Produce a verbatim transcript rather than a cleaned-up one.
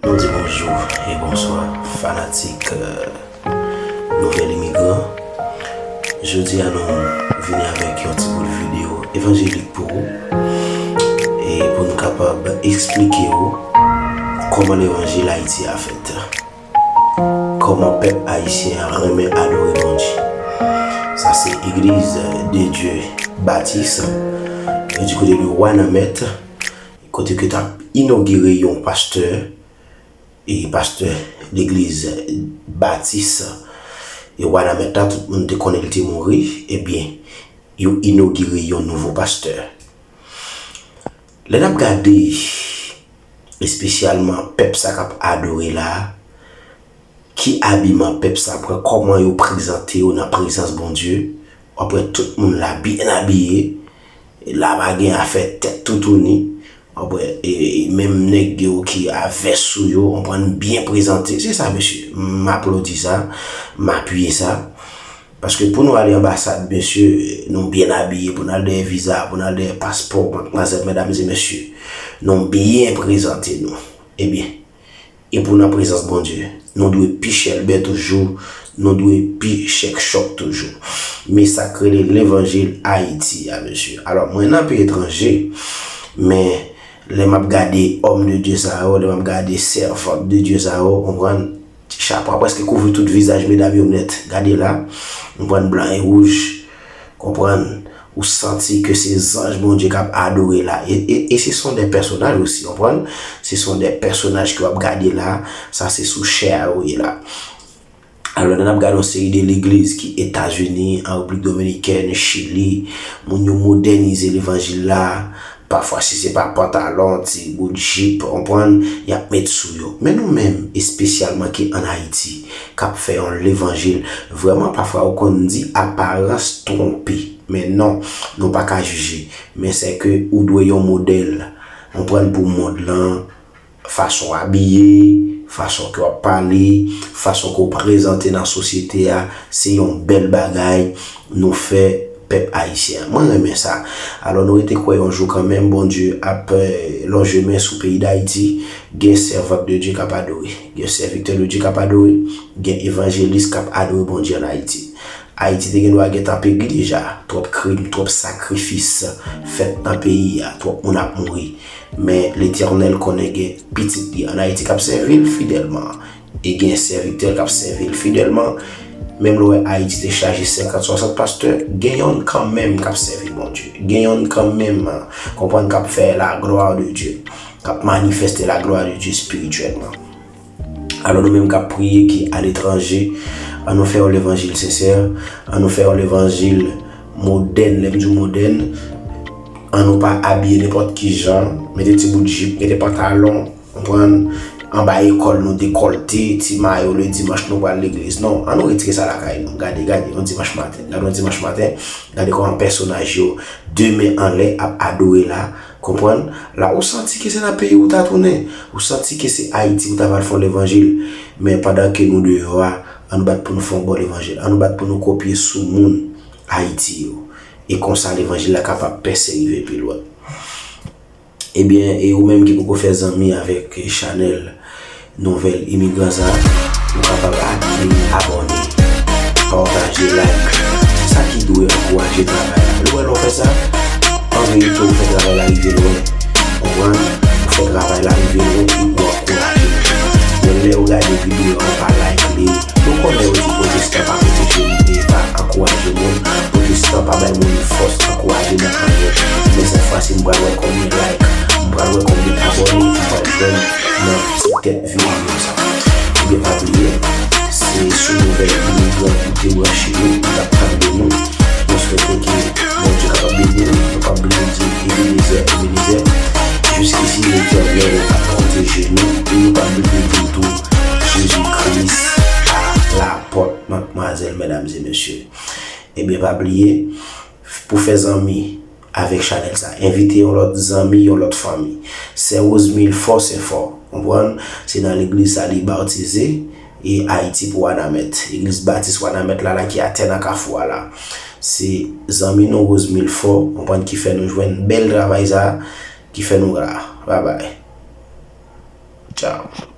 Nou di bonjou e bonswa, fanatik, euh, Nouvèl Imigran. Jodi a nou vini avèk yon ti bout videyo evanjelik pou ou, e pou n kapab eksplike ou kòman levanjil Ayiti a fèt. Kòman pèp ayisyen an renmen adore Bondye. Sa se Église de Dieu Baptiste, yo di kote de Wanament, kote ke t ap inogire yon pastè, e pastè legliz Batis e Wanament la, tout moun te konnen li te mouri, ebyen, yo inogire yon nouvo pastè. Lè n ap gade, espesyalman pèp sa k ap adore la, ki abiman pèp sa pran, kòman yo prezante yo nan prezans Bondye, w ap wè tout moun la byen abiye, la pa gen afè tèt toutouni, w ap wè, e, e menm nèg yo ki a vès sou yo, w konprann, byen prezante. Se sa, mesye. M aplodi sa, m apiye sa. Paske pou nou ale anbasad, mesye, nou byen abiye, pou n al dèyè viza, pou n al dèyè paspò, madmwazèl, medam e mesye, nou byen prezante nou. Ebyen, e pou nan prezans Bondye, nou dwe pi chèlbè toujou, nou dwe pi chèk chòk toujou. Men sa k rele levanjil Ayiti a, mesye. Alò, mwen nan peyi etranje, men lè m ap gade òm de Dye sa yo, lè m ap gade sèvant de Dye sa yo, konprann? Ti chapo a prèske kouvri tout vizaj medam yo nèt. Gade la, konprann, blan e wouj, konprann, ou santi ke se zanj Bondye k ap adore la. E, e, e se son de pèsonaj osi, konprann? Se son de pèsonaj ke w ap gade la, sa se sou chè a yo ye la. Alò, lè n ap gade yon seri de legliz ki Etazini, an Repiblik Dominikèn, Chili, moun yo modènize levanjil la, pafwa si se pa pantalon, ti bout jip, konprann, y ap met sou yo. Men nou menm, espesyalman ki ann Ayiti, k ap fè yon levanjil, vrèman pafwa ou konn di aparans twonpe. Men non, nou pa ka jije. Men sèke ou dwe yon modèl, konprann, pou mond lan, fason w abiye, fason ke w ap pale, fason ke w prezante nan sosyete a, se yon bèl bagay nou fè pèp ayisyen an. Mwen renmen sa. Alò, nou rete kwè yon jou kanmenm, Bondye ap, eh, lonje men sou peyi Dayiti. Gen sèvant de Dye k ap adore. Gen sèvitè de Dye k ap adore. Gen evanjelis k ap adore Bondye ann Ayiti. Ayiti te gen dwa gentan peri deja. Twòp krim, twòp sakrifis fèt nan peyi a. Twòp moun ap mouri. Men Letènèl konnen gen pitit li ann Ayiti k ap sèvi l fidèlman. E gen sèvitè l k ap sèvi l fidèlman. Menm lè w wè Ayiti te chaje senkant, swasant pastè, gen yonn kanmenm k ap sèvi Bondye. Gen yonn kanmenm, konprann, k ap fè la gloire de Dieu, k ap manifeste la gloire de Dieu espirityèlman. Alò, nou menm k ap priye, ki aletranje, ann nou fè yon levanjil sensè, ann nou fè yon levanjil modèn. Lè m di w modèn, ann nou pa abiye nenpòt ki jan, mete ti bout jip, mete pantalon, konprann, anba ekòl nou dekòlte, ti mayo, le dimanch nou pral legliz. Non, ann nou retire sa lakay nou. Gade, gade, yon dimanch maten. Gade yon dimanch maten, gade kòman pèsonaj yo, de men anlè, ap adore la. Konprann? La, ou santi ke se nan peyi ou ta tounen. Ou santi ke se Ayiti ou ta pral fè yon levanjil. Men pandan ke nou deyò a, ann nou bat pou nou fè yon bon levanjil. Ann nou bat pou nou kopye sou moun Ayiti yo. E konsa, levanjil la kapab pèse rive pi lwen. Ebyen, e ou menm ki poko fè zanmi avèk chanèl Nouvèl Imigran sa, ou kapab abiye, abòne, pataje, like. Sa ki dwe ankouraje travay la. Lè w wè lè w fè sa, an verite, ou fè travay la rive lwen. Konprann? Ou fè travay la rive lwen e ou ankouraje moun. Men lè w gade videyo a, ou pa like li, nou konnen yo di pwotestan pa pwoteje moun e pa ankouraje moun. Pwotestan pa bay moun fòs, ankourajman, anyen. Men sèt fwa si, m pral wè konbyen like, m pral wè konbyen abòne m pral jwenn nan ti tèt videyo sa. Ebyen, pa bliye, se sou Nouvèl Imigran ou te branche nou, ou t ap tande nou. Nou swete ke Bondye kapab beni nou. Nou p ap bliye di, Ebenezè, Ebenezè, jiskisi Letènèl ap pwoteje nou. E nou p ap bliye di tou, Jezi Kris a lapòt, madmwazèl, medam e mesye. Ebyen, pa bliye, pou fè zanmi avèk chanèl sa, envite yon lòt zanmi, yon lòt fanmi. Sè Rosemille fò, sè fò. Konprann? Se nan legliz sa li batize, e Ayiti pou Wanament. Legliz Batis Wanament la, la ki atè nan kafou a la. Se zanmi nou Rosemille fò, konprann, ki fè nou jwenn bèl travay sa, ki fè nou la. Babay. Tchaw.